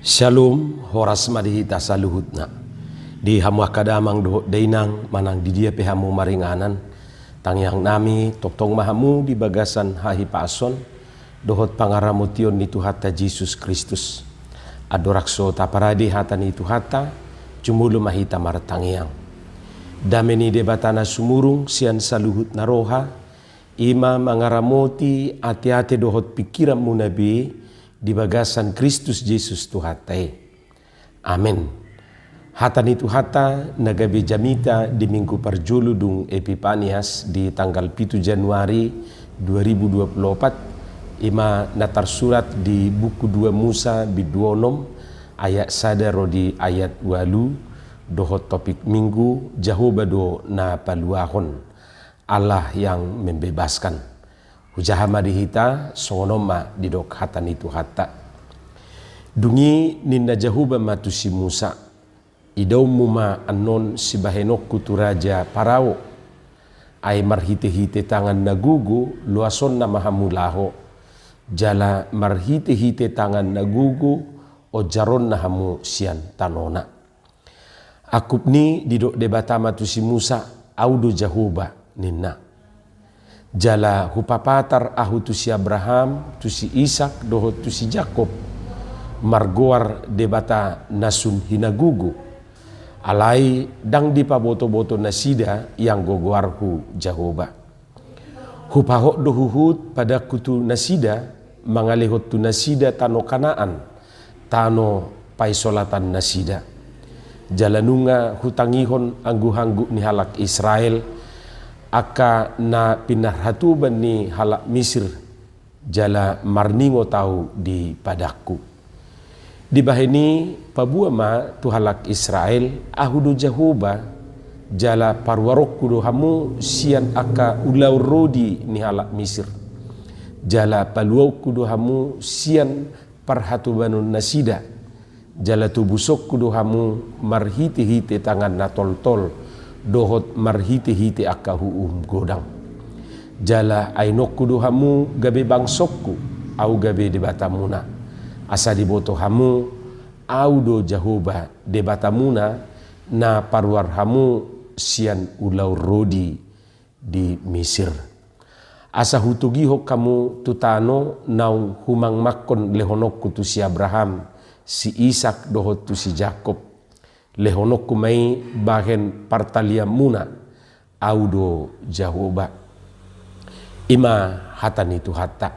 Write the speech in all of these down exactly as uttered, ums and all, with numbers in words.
Syalom, horas ma di hita saluhutna. Di hamu angka damang dohot dainang, manang di dia pe hamu maringanan, tangiang nami tongtong ma hamu di bagasan hahipason dohot pangaramotion ni Tuhanta Jesus Kristus. Andorang so taparade hata ni Tuhanta, jumolo ma hita martangiang. Dame ni Debata na sumurung sian saluhut na roha, i ma mangaramoti ateate dohot pingkiranmuna be di bagasan Kristus Jesus Tuhanta i. Amen. Hata ni Tuhanta na gabe jamita di minggu parjolo dung Epipanias di tanggal pitu Januari dua ribu dua puluh opat, i ma na tarsurat di buku dua Musa bindu onom ayat sada ro di ayat ualu, dohot topik minggu Jahowa do na paluahon, Allah yang membebaskan. Hujaha ma di hita, songon on ma didok hata ni Tuhanta. Dung i ninna Jahowa ma tu si Musa: Idaonmu ma annon sibahenonku tu raja Parao. Ai marhitehite tangan na gogo loasonna ma hamu laho, jala marhitehite tangan na gogo onjaronna hamu sian tanona. Angkup ni i didok Debata ma tu si Musa: Ahu do Jahowa, ninna. Jala hupapatar Ahu tu si Abraham, tu si Isak dohot tu si Jakob margoar Debata na sun hinagogo. Alai ndang dipabotoboto nasida ianggo goarHu Jahowa. Hupahot do huhut padangKu tu nasida, mangalehon tu nasida tano Kanaan, tano paisolatanna nasida. Jala nunga Hutangihon anggukanggu ni halak Israel, angka na pinarhatoban ni halak Misir, jala marningot Ahu di padangKu. Dibahen i paboa ma tu halak Israel: Ahu do Jahowa, jala paruaronKu do hamu sian angka ulaon rodi ni halak Misir, jala paluaonKu do hamu sian parhatobanon nasida, jala tobusonKu do hamu marhitehite tangan na toltol dohot marhitehite angka huhum godang. Jala ainonKu do hamu gabe bangsongKu, Ahu gabe Debatamuna, asa diboto hamu Ahu do Jahowa Debatamuna, na paruar hamu sian ulaon rodi di Misir. Asa Hutogihon hamu tu tano naung Humangmangkon lehononKu tu si Abraham, si Isak dohot tu si Jakob. LehononKu ma i bahen partalianmuna, Ahu do Jahowa. I ma hata ni Tuhanta.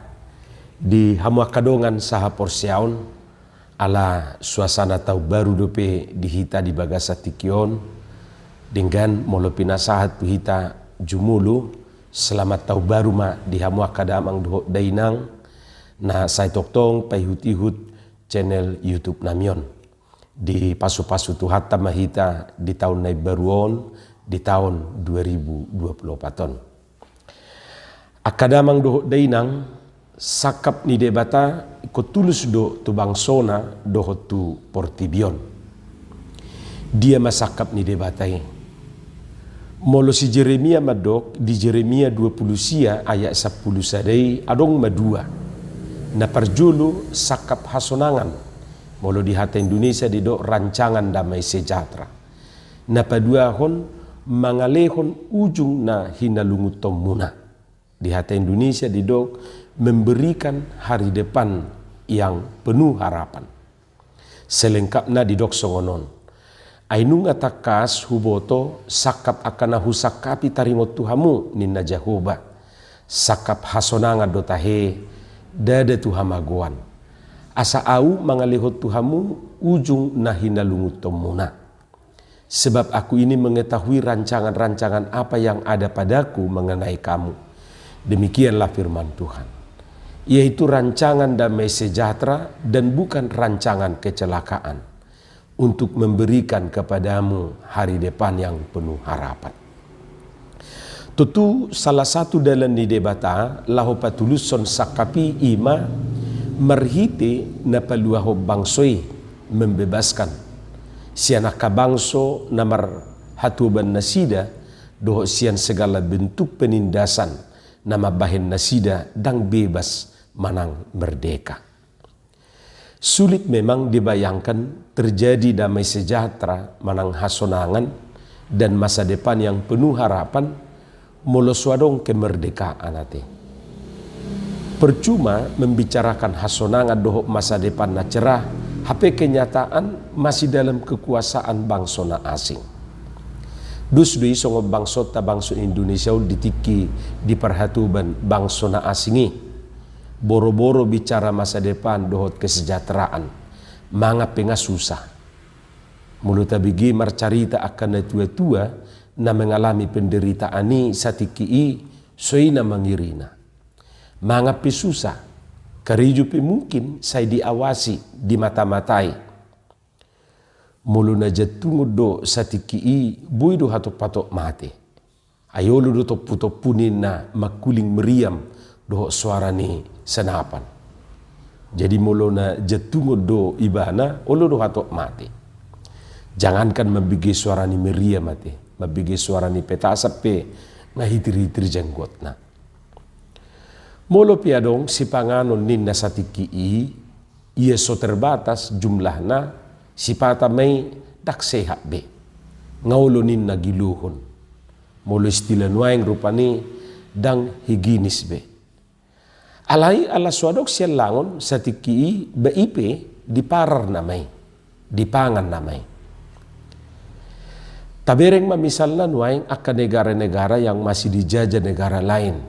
Di hamu angka dongan sahaporseaon, ala suasana taon baru dope di hita di bagasan tingki on, denggan molo pinasahat tu hita jumolo, selamat taon baru ma di hamu angka damang dohot dainang na sai tongtong paihutihut channel YouTube nami on. Dipasupasu Tuhanta ma hita di taon na imbaru on, di taon dua ribu dua puluh opat on. Angka damang dohot dainang, sangkap ni Debata ingkon tulus do tu bangsona dohot tu portibi on. Dia ma sangkap ni Debata i? Molo si Jeremia mandok di Jeremia dua puluh sia ayat sampulu sada i, adong ma dua. Na parjolo sangkap hasonangan, molo di hata Indonesia didok rancangan damai sejahtera. Na paduahon mangalehon ujung na hinalungunhonmuna. Di hata Indonesia didok memberikan hari depan yang penuh harapan. Selengkapna didok songon on. Ai nunga tangkas huboto sangkap angka na husangkapi taringot tu hamu, ninna Jahowa. Sangkap hasonangan do tahe, ndada tu hamagoan. Asa Ahu mangalehon tu hamu ujung na hinalungunhonmuna. Sebab Aku ini mengetahui rancangan-rancangan apa yang ada pada-Ku mengenai kamu. Demikianlah firman Tuhan. Yaitu rancangan damai sejahtera dan bukan rancangan kecelakaan, untuk memberikan kepadamu hari depan yang penuh harapan. Tontu salah satu dalan ni Debata laho patulushon sangkap i, i ma marhite na paluahon bangso i, membebaskan, sian angka bangso na marhatoban nasida, dohot sian segala bentuk penindasan na mambahen nasida ndang bebas manang merdeka. Sulit memang dibayangkan terjadi damai sejahtera manang hasonangan dan masa depan yang penuh harapan molo so adong kemerdekaan ate. Percuma membicarakan hasonangan dohot masa depan na cerah, hape kenyataan masih dalam kekuasaan bangso na asing. Dus do i songon bangsonta bangso Indonesia on di tingki di parhatoban bangso na asing i. Boro-boro bicara masa depan dohot kesejahteraan. Mangan pe nga susah. Molo tabege marcarita angka na tua-tua na mengalami penderitaan i satingki i, so i na mangirina. Mangan pe susah, karejo pe mungkin sai diawasi, dimata-matai. Molo na jantungon do satingki i, boi do hatop-hatop mate. Ai olo do tompu-tompu ninna mangkuling meriam dohot soara ni senapan. Jadi molo na jantungon do ibana, olo do hatop mate. Jangankan mambege soara ni meriam ate, mambege soara ni petasan pe nga hitir-hitir jenggotna. Molo pe adong sipanganon ninna satingki i, ia so terbatas jumlahna, sipata ma i ndang sehat be. Nga olo ninna gilohon. Molo istilah nuaeng rupani ndang higienis be. Alai ala so adong sian langon satingki i, ba i pe diparar nama i, dipangan nama i. Tabereng ma misalna nuaeng angka negara-negara yang masih dijajah negara lain,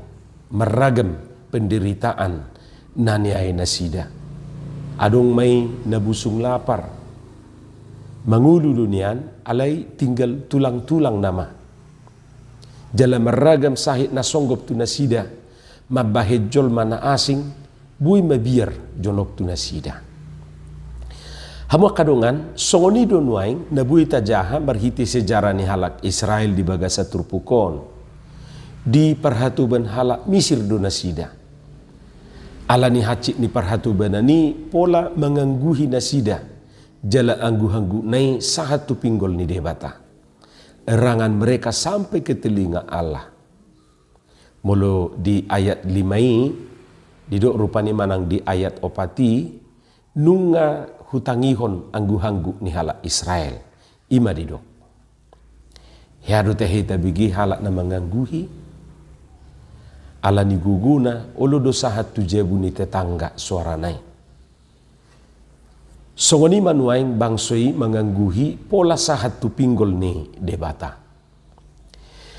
marragam penderitaan na niae nasida. Adong ma i na busung lapar. Mangolu do nian, alai tinggal tulang-tulang nama. Jala marragam sahit na songgop tu nasida, mambahen jolma na asing, boi mabiar jonok tu nasida. Hamu angka dongan, songon i do nuaeng na boi tajaha marhite sejarah ni halak Israel di bagasan turpuk on. Di parhatoban halak Misir do nasida. Ala ni hansit ni parhatobanan i pola mangangguhi nasida, jala angguh-anggukna i sahat tu pinggol ni Debata. Erangan mereka sampai ke telinga Allah. Molo di ayat lima i, didok rupani manang di ayat opat i, nunga hutangihon angguh-angguk ni halak Israel. I ma didok. Hea do tahe tabege halak na mangangguhi, ala ni gogona, olo do sahat tu jabu ni tetangga soarana i. Songon i ma nuaeng bangso i mangangguhi pola sahat tu pinggol ni Debata.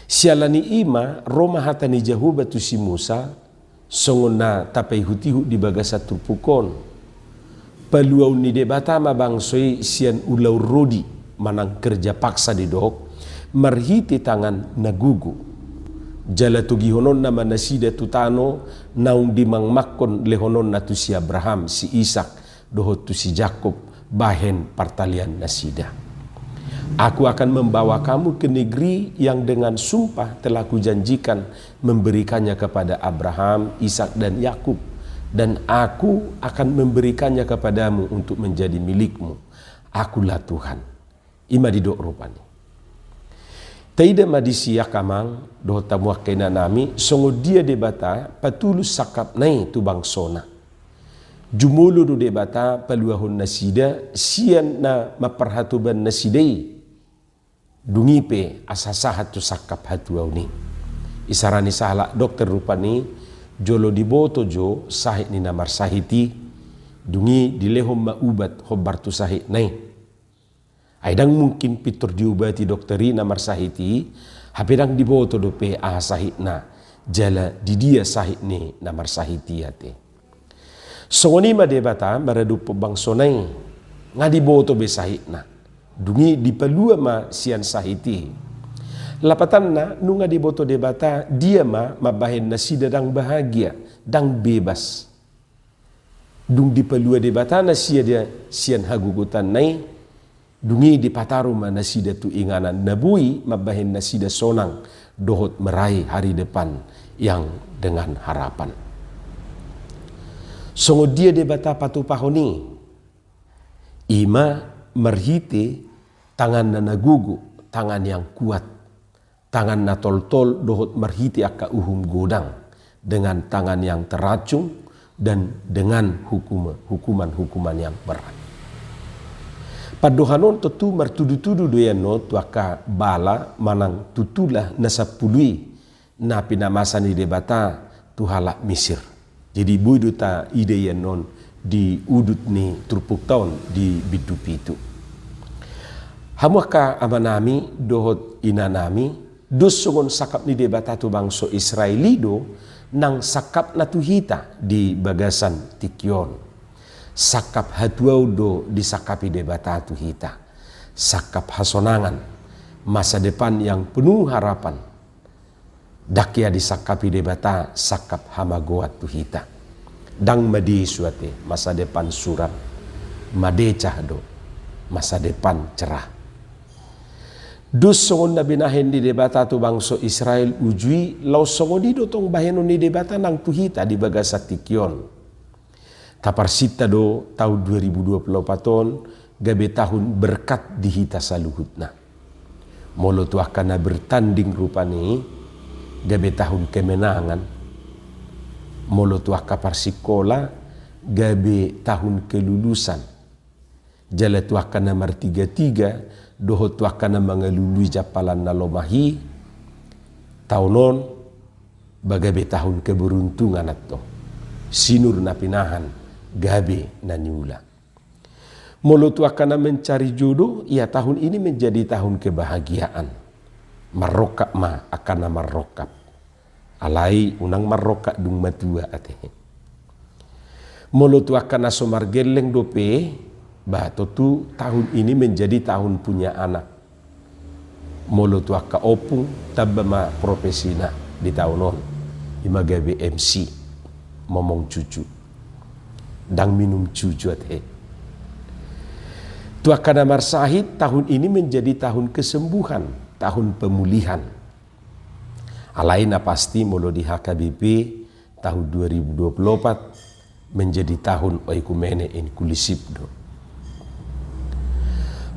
Siala ni i ma ro ma hata ni Jahowa tu si Musa, songon na tapaihut-ihut di bagasan turpuk on. Paluaon ni Debata ma bangso i sian ulaon rodi manang kerja paksa didok, marhite tangan na gogo. Jala togihononna ma nasida tu tano naung dimangmangkon lehononna tu si Abraham, si Isak, dohot tu si Jakkob, bahen partalian nasida. Aku akan membawa kamu ke negeri yang dengan sumpah telah kujanjikan memberikannya kepada Abraham, Ishak, dan Yakub, dan Aku akan memberikannya kepadamu untuk menjadi milikmu. Akulah Tuhan. I ma didok rupani. Taida ma disi angka amang dohot hamu angka inanami, songon dia Debata patulus sangkapna i tu bangsona. Jumolo do Debata paluahon nasida sian na mamparhatoban nasida i. Dung i pe asa sahat tu sangkap hatuaon i. Isarani sahalak dokter rupani, jolo diboto jo sahit ni na marsahit i, dung i dilehon ma ubat hombar tu sahitna i. Ai ndang mungkin pintor diubati dokter i na marsahit i, hape ndang diboto dope aha sahitna, jala di dia sahit ni na marsahit i ate. Songon i ma Debata maradophon bangsona i, nga diboto be sahitna. Dung i dipalua ma sian sahit i. Lapatanna, nunga diboto Debata, dia ma mambahen nasida ndang bahagia, ndang bebas. Dung dipalua Debata nasida sian hagogotanna i, dung i dipataru ma nasida tu inganan na boi mambahen nasida sonang dohot meraih hari depan yang dengan harapan. Songon dia Debata patupahon i, i ma marhite tanganna na gogo, tangan yang kuat, tangan na toltol dohot marhite angka uhum godang, dengan tangan yang teracung, dan dengan hukum-, hukuman-hukuman yang berat. Pandohan on tontu martudu-tudu do i annon tu angka bala manang tutulah na sampulu i na pinamasa ni Debata tu halak Misir. Jadi boi do taida i annon di udut ni turpukta on di bindu pitu. Hamu angka amanami dohot inanami, dos songon sangkap ni Debata tu bangso Israel i do nang sangkapna tu hita di bagasan tingki on. Sangkap hatuaon do disangkapi Debata tu hita. Sangkap hasonangan, masa depan yang penuh harapan. Ndang ia disangkapi Debata sangkap hamagoan tu hita. Ndang madesu ate, masa depan suram. Madecah do, masa depan cerah. Dos songon na binahen ni Debata tu bangso Israel uju i, laos songon i do tong bahenon ni Debata nang tu hita di bagasan tingki on. Taparsinta do tahun dua ribu dua puluh empat on gabe tahun berkat di hita saluhutna. Molo tu angka na bertanding rupani, gabe tahun kemenangan. Molo tu angka parsikola, gabe tahun kelulusan. Jala tu angka na martiga-tiga dohot tu angka na mangalului jampalan na lomak i, taon on ba gabe tahun keberuntungan antong. Sinur na pinahan gabe na niula. Molo tu angka na mencari jodoh, ia tahun ini menjadi tahun kebahagiaan. Marrongkap ma angka na marrongkap. Alai unang marrongkap dung matua ate. Molo tu angka na so margelleng dope, ba tontu tahun ini menjadi tahun punya anak. Molo tu angka ompung, tamba ma profesina di taon on. Ima gabe M C, momong cucu. Ndang minum cucu ate. Tu angka na marsahit, tahun ini menjadi tahun kesembuhan, tahun pemulihan. Alai na pasti molo di H K B P tahun dua ribu dua puluh empat menjadi tahun oikumene inklusif do.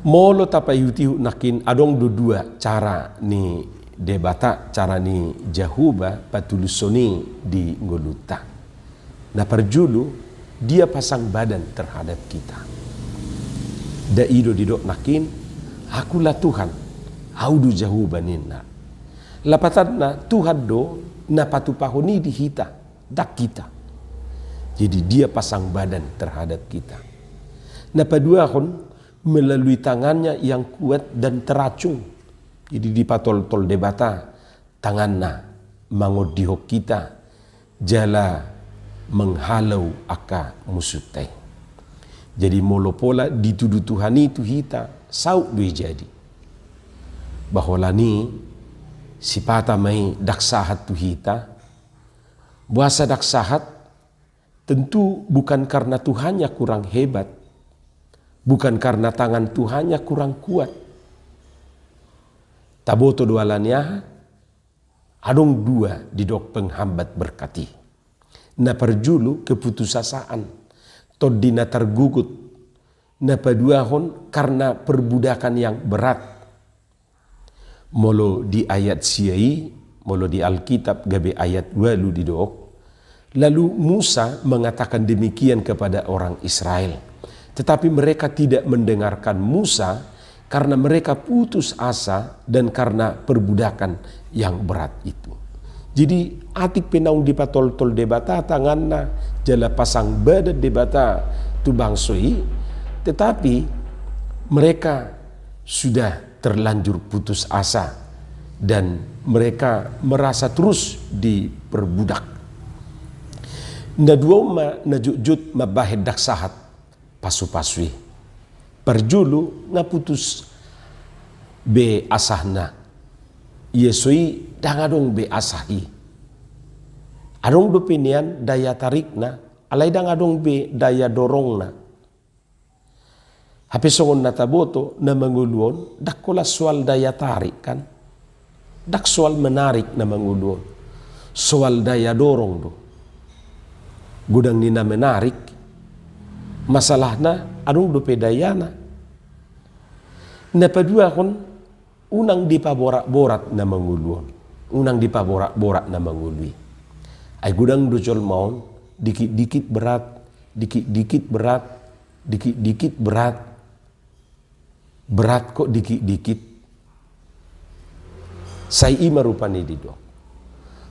Molo tapaihut-ihut nangkin, adong do dua cara ni Debata, cara ni Jahowa patulushon i di ngolunta. Na parjolo, Dia pasang badan terhadap kita. Dang i do didok nangkin, "Akulah Tuhan, Au do Jahowa," ninna. Lapatanna, Tuhan do na patupahon i di hita, ndang hita. Jadi Dia pasang badan terhadap kita. Na paduahon, melalui tangan-Nya yang kuat dan teracung. Jadi dipatoltol Debata tangan-Na mangondihon hita jala menghalau angka musunta i. Jadi molo pola ditudu Tuhan i tu hita, saut do i jadi. Ba holan i sipata ma i ndang sahat tu hita. Boasa ndang sahat? Tentu bukan karena Tuhannya kurang hebat, bukan karena tangan Tuhannya kurang kuat. Taboto do alani aha? Adong dua didok penghambat berkat i. Na parjolo keputusasaan, tondi na targugut. Na paduahon karena perbudakan yang berat. Molo di ayat sia i, molo di Alkitab gabe ayat ualu didok, lalu Musa mengatakan demikian kepada orang Israel. Tetapi mereka tidak mendengarkan Musa karena mereka putus asa dan karena perbudakan yang berat itu. Jadi, atik pe naung dipatoltol Debata tangan-Na jala pasang badan Debata tu bangso i, tetapi mereka sudah terlanjur putus asa dan mereka merasa terus diperbudak. Na dua on ma na jotjot mambahen ndang sahat pasupasu i. Parjolo, nga putus be asahna. Ia so i ndang adong be asah i. Adong dope nian daya tarikna, alai ndang adong be daya dorongna. Hape songon na taboto, na mangolu on ndang holan soal daya tarik, kan? Ndang soal menarik na mangolu on. Soal daya dorong do. Godang ni na menarik, masalahna adong dope dayana. Na paduahon, unang dipaboratborat na mangolu on. Unang dipaboratborat na mangolu i. Ai godang do jolma on Dikit-dikit berat, dikit-dikit berat, dikit-dikit berat. Berat kok dikit-dikit. Sai i ma rupani didok.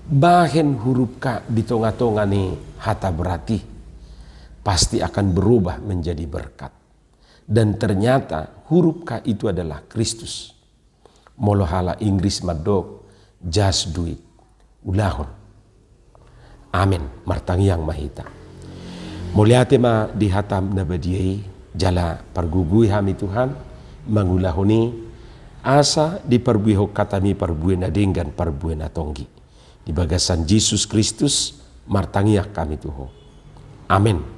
Bahen huruf K di tonga-tonga ni hata berat i, pasti akan berubah menjadi berkat. Dan ternyata huruf K itu adalah Kristus. Molo halak Inggris mandok, "Just do it." Ulahon. Amen. Martangiang ma hita. Mauliate ma di hataM na badia i, jala pargogoi hami Tuhan, mangulahon i, asa diparbuehon hataMi parbue na denggan, parbue na tonggi. Di bagasan Jesus Kristus, martangiang hami tu Ho. Amen.